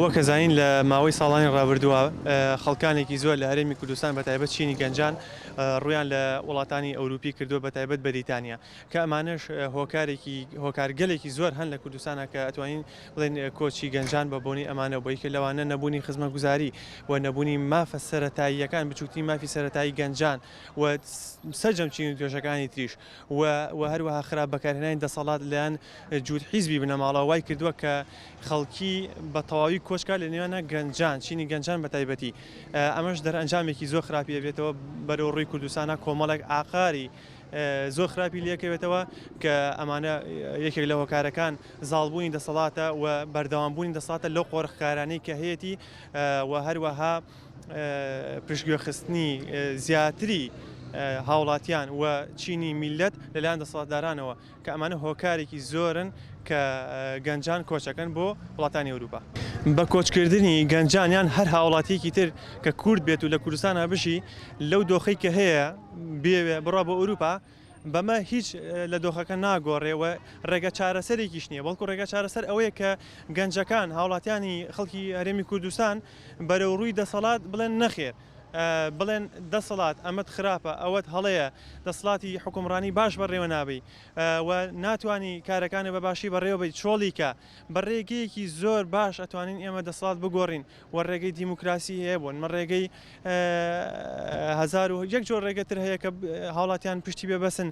وەک ئەزانین لە ماوەی ساڵانی ڕابردووە خەڵکانێکی زۆر لە هەرێمی کوردستان بە تایبەت چینی گەنجان ڕوویان لە وڵاتانی ئەوروپی کردووە بە تایبەت بەریتانیا کە ئەمانەش هۆکارێکی هۆکارگەلێکی زۆر هەن لە کوردستانە کە ئەتوانین بڵێن کۆچی گەنجان بە بۆنی ئەمانە بۆ یەکێک لەوانە نەبوونی خزمەتگوزاری و نەبوونی مافە سەرەتاییەکان بچووکترین مافی سەرەتایی گەنجان و سەرجەم چین و توێژەکانی تریش و و هەروەها خراپ بەکارهێنانی دەسەڵات لەلایەن جووت حیزبی بنەماڵە وای کردووە کە خەڵکی بە تەواوی کۆچ بکات لە نێوانە گەنجان چینی گەنجان بە تایبەتی ئەمەش دەرئەنجامێکی زۆر خراپی ئەبێتەوە بەرەو ڕووی کوردستانە کۆمەڵێک ئاقاری زۆر خراپی لێکەوێتەوە کە ئەمانە یەکێک لە هۆکارەکان زاڵبوونی دەسەڵاتە و بەردەوامبوونی دەسەڵاتە لەو قۆرخکارانەی کە هەیەتی و هەروەها پشتگوێخستنی زیاتری هاوڵاتیان و چینی میللەت لەلایەن دەسەڵاتدارانەوە کە ئەمانە هۆکارێکی زۆرن کە گەنجان کۆچەکەن بۆ وڵاتانی ئەوروپا. بە کۆچکردنی گەنجان یان هەر هاوڵاتیەکی تر کە کورد بێت و لە کوردستانا بژی لەو دۆخەی کە هەیە بیەوێ بڕوا بۆ ئەوروپا بەمە هیچ لە دۆخەکە ناگۆڕێ و ڕێگە چارەسەرێکیش نییە بەڵکو ڕێگە چارەسەر ئەوەیە کە گەنجەکان هاوڵاتیانی خەڵکی هەرێمی کوردستان بەرەو ڕووی دەسەڵات بڵێن نەخێر بڵێن دەسەڵات ئەمەت خراپە ئەوەت هەڵەیە دەسڵاتی حکومڕانی باش بەڕێوە نابەی و ناتوانی کارەکانت بە باشی بەڕێوە بەی چۆڵی کە بە ڕێگەیەکی زۆر باش ئەتوانین ئێمە دەسەڵات بگۆڕین و ڕێگەی دیموکراسی هەیە بۆن مە ڕێگەی 1001 جۆر ڕێگە تر هەیە کە هاوڵاتیان پشتی بێ بەسن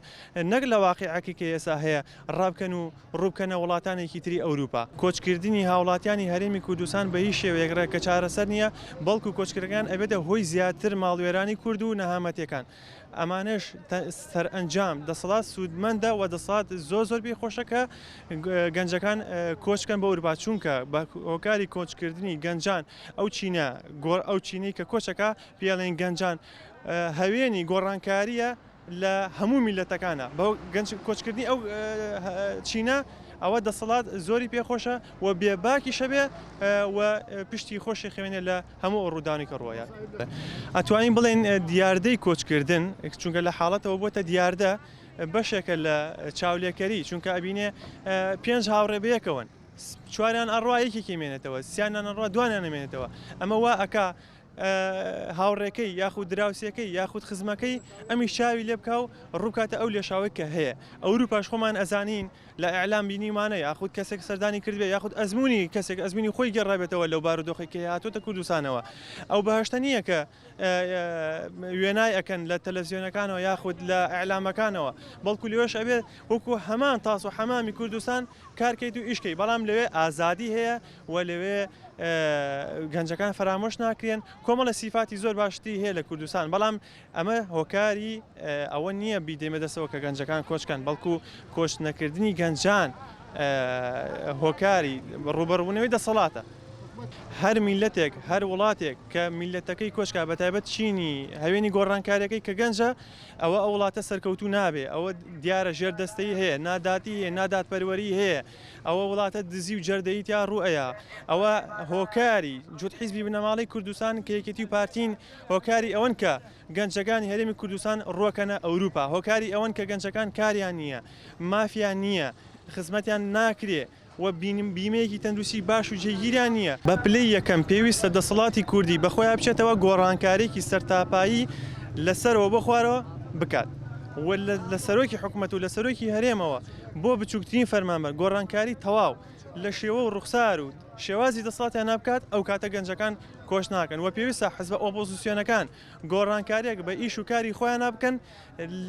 نەک لە واقیعەکەی کە ئێستا هەیە ڕابکەن و ڕووبکەنە وڵاتانێکی تری ئەوروپا. کۆچکردنی هاوڵاتیانی هەرێمی کوردستان بە هیچ شێوەیەک ڕێگە چارەسەر نییە، بەڵکو کۆچکردنەکان ئەبێتە هۆی زیاتر ماڵوێرانی کورد و نەهامەتیەکان. ئەمانەش سەرئەنجام دەسەڵات سوودمەندە و دەسەڵات زۆر زۆر پێی خۆشە کە گەنجەکان کۆچ بکەن بۆ ئەوروپا، چونکە بە هۆکاری کۆچکردنی گەنجان ئەو چینە ئەو چینەی کە کۆچەکا پێی ئەڵێن گەنجان هەوێنی گۆڕانکارییە لە هەموو میللەتەکانە بە گەنج کۆچکردنی ئەو چینە ئەوە دەسەڵات زۆری پێخۆشە و بێباکیشە بێ و پشتی خۆشی خوێنێ لە هەموو ئەو ڕووداوانەی کە ڕووەیات. ئەتوانین بڵێین دیاردەی کۆچکردن چونکە لە حاڵەتەوە بۆتە دیاردە بەشێکە لە چاولێکەری چونکە ئەبینێ پێنج هاوڕێ بەیەکەوەن چواریان ئەڕوا یەکێکی مێنێتەوە سیانیان ئەڕوا دوانیان ئەمێنێتەوە ئەمە وا ئەکا هاوڕێکەی یاخود دراوسێکەی یاخود خزمەکەی ئەمیش چاوی لێ بکا و ڕووبکاتە ئەو لێشاوەی کە هەیە ئەوروپاش خۆمان ئەزانین لە ئیعلام بینیومانە یاخود کەسێک سەردانی کردبێ یاخود ئەزموونی کەسێک ئەزموونی خۆی گێڕابێتەوە لەو بارودۆخەی کە هاتۆتە کوردستانەوە ئەو بەهەشتە نییە کە وێنای ئەکەن لە تەلەڤزیۆنەکانەوە یاخود لە ئیعلامەکانەوە بەڵکو لەوێش ئەبێت وەکو هەمان تاس و حەمامی کوردستان کارکەیت و ئیشکەی بەڵام لەوێ ئازادی هەیە و لەوێ گەنجەکان فەرامۆش ناکرێن کۆمەڵە سیفاتی زۆر باشتری هەیە لە کوردستان بەڵام ئەمە هۆکاری ئەوە نییە بیدەیمە دەستەوە کە گەنجەکان کۆچکەن، بەڵکو کۆچ نەکردنی گەنجان هۆکاری ڕووبەڕووبوونەوەی دەسەڵاتە. هەر میللەتێک، هەر وڵاتێک کە میللەتەکەی کۆچکا بەتایبەت چینی هەوێنی گۆڕانکاریەکەی کە گەنجە، ئەوە ئەو وڵاتە سەرکەوتوو نابێ، ئەوە دیارە ژێردەستەیی هەیە، ناداتی هەیە، نادادپەروەری هەیە، ئەوە وڵاتە دزی و جەردەیی تیا ڕوو ئەیا، ئەوە هۆکاری جووت حیزبی بنەماڵەی کوردستان کە یەکێتی و پارتین، هۆکاری ئەوەن کە گەنجەکانی هەرێمی کوردستان ڕووەکەنە ئەوروپا، هۆکاری ئەوەن کە گەنجەکان کاریان نییە، مافیان نییە، خزمەتیان ناکرێ و بیمەیەکی تەندروستی باش و جێگیریان نییە. بە پلەی یەکەم پێویستە دەسەڵاتی کوردی بە خۆیا بچێتەوە گۆڕانکارییەکی سەرتاپایی لە سەرەوە بۆ خوارەوە بکات و لە سەرۆکی حکومەت و لە سەرۆکی هەرێمەوە بۆ بچووکترین فەرمانبەر گۆڕانکاری تەواو لە شێوە و ڕوخسار و شێوازی دەسەڵاتیان بکات ئەوکاتە گەنجەکان کۆچ ناکەن و پێویستە حزبە ئۆپۆزسیۆنەکان گۆڕانکاریەک بە ئیش و کاری خۆیانا بکەن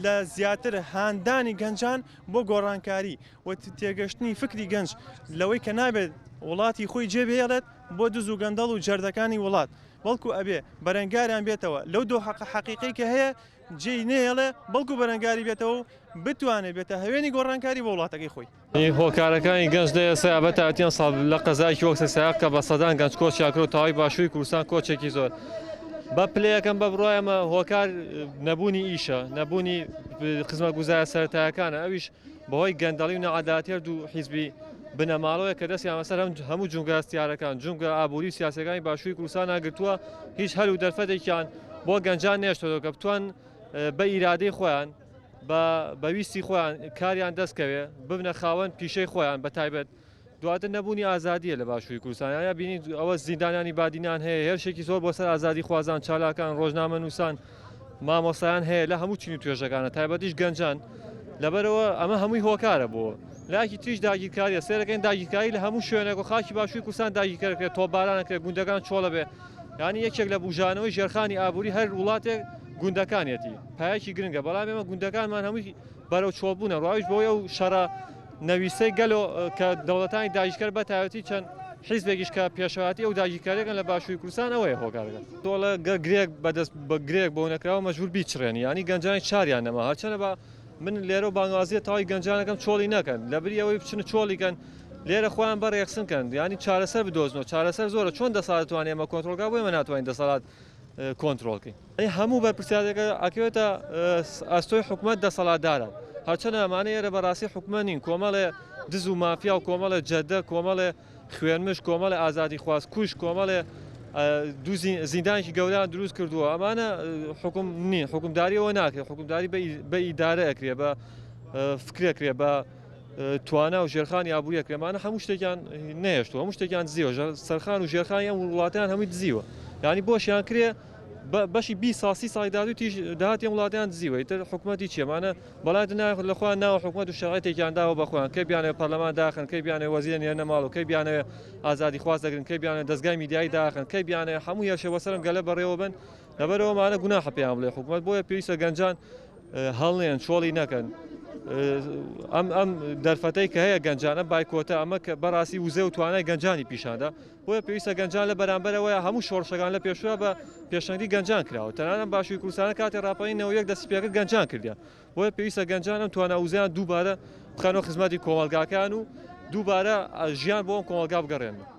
لە زیاتر هاندانی گەنجان بۆ گۆڕانکاری و تێگەشتنی فکری گەنج لەوەی کە نابێت وڵاتی خۆی جێبهێڵێت بۆ دز و گەندەڵ و جەردەکانی وڵات بەڵکو ئەبێ بەرەنگاریان بێتەوە لەو دۆخە حەقیقەی کە هەیە جێی نەهێڵێ بەڵکو بەرەنگاری بێتەوە و بتوانێت بێتە هەوێنی گۆڕانکاری بۆ وڵاتەکەی خۆی. هۆکارەکانی گەنج لە ئێستا بە تایبەتی ئەمساڵ لە قەزایەکی وەک سەرسایەق کە بە سەدان گەنج کۆچیان کرد و تەواوی باشووری کوردستان کۆچێکی زۆر بە پلە یەکەم بە بڕوای ئەمە هۆکار نەبوونی ئیشە نەبوونی خزمەتگوزارە سەرەتایەکانە ئەویش بەهۆی گەندەڵی و نەعەدالەتی هەردوو حیزبی بنەماڵەوەیە کە دەستیان بەسەر هەموو جومگە هەستیارەکان جومگە ئابووری و سیاسەکانی باشووری کوردستان گرتووە هیچ هەل و دەرفەتێکیان بۆ گەنجان نێشتەوە کە بتوان بە ئیرادەی خۆیان بە ویستی خۆیان کاریان دەستکەوێ ببنە خاوەن پیشەی خۆیان بە تایبەت. دواتر نەبوونی ئازادیە لە باشووری کوردستان یا بینی ئەوە زیندانیانی بادینان هەیە، هێرشێکی زۆر بۆ سەر ئازادی خوازان، چالاکان، ڕۆژنامەنووسان، مامۆستایان هەیە لە هەموو چین و توێژەکانە، تایبەتیش گەنجان. لەبەرەوە ئەمە هەمووی هۆکارە بۆ لاکی تریش داگیرکاریە. سێرەکەین داگیرکاری لە هەموو شوێنێک و خاکی باشووری کوردستان داگیرکەرەکرێت، تۆپبارانەکرێت، گوندەکان چۆڵە بێ. یعنی یەکێک لە بوژانەوەی ژێرخانی ئابووری هەر وڵاتێک گوندەکانیەتی، پایەکی گرنگە. بەڵام ئێمە گوندەکانمان هەمووی بەرەو چۆڵبوونە، ڕاویش بۆی ئەو شەڕە نەویستەی گەلۆ کە دەوڵەتانی داگیرکەر بە تایبەتی چەند حیزبێکیش کە پێشەواتی ئەو داگیرکاریەکەن لە باشووری کوردستان ئەوەیە هۆکارەکە. تۆڵە گەر گرێک بەدەست بە گرێک بۆ نەکراوە مەجبور بیچڕێنی، یانی گەنجانی چاریان نەما. هەرچەنە بە من لێرە و بانگوازیە تەواوی گەنجانەکەم چۆڵی نەکەن، لەبری ئەوەی بچن چۆڵی کەن لێرە خۆیان بە ڕێکخستن کەن، یانی چارەسەر بدۆزنەوە. چارەسەر زۆرە، چۆن دەسەڵات توانێ ئێمە کۆنترۆڵ کە بۆ ئێمە ناتوانین دەسەڵات کۆنترۆڵ کەین. هەموو بەرپرسیارێکە ئەکەوێتە ئەستۆی حکومەت دەسەڵاتداران. هەرچەنە ئەمانە ئێرە بەڕاستی حکومەت نین، کۆمەڵێ دز و مافیا و کۆمەڵێ جەدە، کۆمەڵێ خوێنمژ، کۆمەڵێ ئازادیخواز کوش، کۆمەڵێ دوو زیندانێکی گەورەیان دروست کردووە. ئەمانە حکوم نین، حکومداری ئەوە ناکرێت، حکومداری بە ئیدارە ئەکرێ، بە فکرەکرێ، بە توانا و ژێرخانی ئابووری ئەکرێ. ئەمانە هەموو شتێکیان نەهێشتووە، هەموو شتێکیان دزیوە، سەرخان و ژێرخانی ئەم وڵاتیان هەمووی دزیوە. یعنی بۆشیان کرێ بەشی 20 ساڵ 30 ساڵی داهاتوو تیش داهاتی ئەم وڵاتیان دزیوە. ئیتر حکومەتی چییە؟ ئەمانە بەڵام لە خۆیان ناوە حکومەت و شەرعیەتێکیان داوە بە خۆیان، کەی بیانەوێ پەرلەمان داخن، کەی بیانەوێ وەزیرە نێرنە ماڵ و کەی بیانەوێ ئازادی خواست دەگرن، کەی بیانەوێ دەزگای میدیایی داخن، کەی بیانەوێ هەموو هێرشێ بۆ سەرم گەلە بەڕێوە بن. لەبەرەوە ئەمانە گوناحە پێیان بڵێ حکومەت. بۆیە پێویستە گەنجان هەڵنێن، چۆڵی نەکەن. ئەم ئەم دەرفەتەی کە هەیە گەنجانە بایکۆتە، ئەمە کە بەڕاستی وزە و توانای گەنجانی پیشاندا. بۆیە پێویستە گەنجان لە بەرامبەرەوەی هەموو شۆڕشەکان لە پێشوە بە پێشەنگی گەنجان کراوە. تەنانەت باشووری کوردستانە کاتێ ڕاپەڕین 91 دەستی پێکرد گەنجان کردیان. بۆیە پێویستە گەنجان ئەم توانا وزەیان دووبارە بخەنەوە خزمەتی کۆمەڵگاکان و دووبارە ژیان بۆ ئەم کۆمەڵگا بگەڕێنن.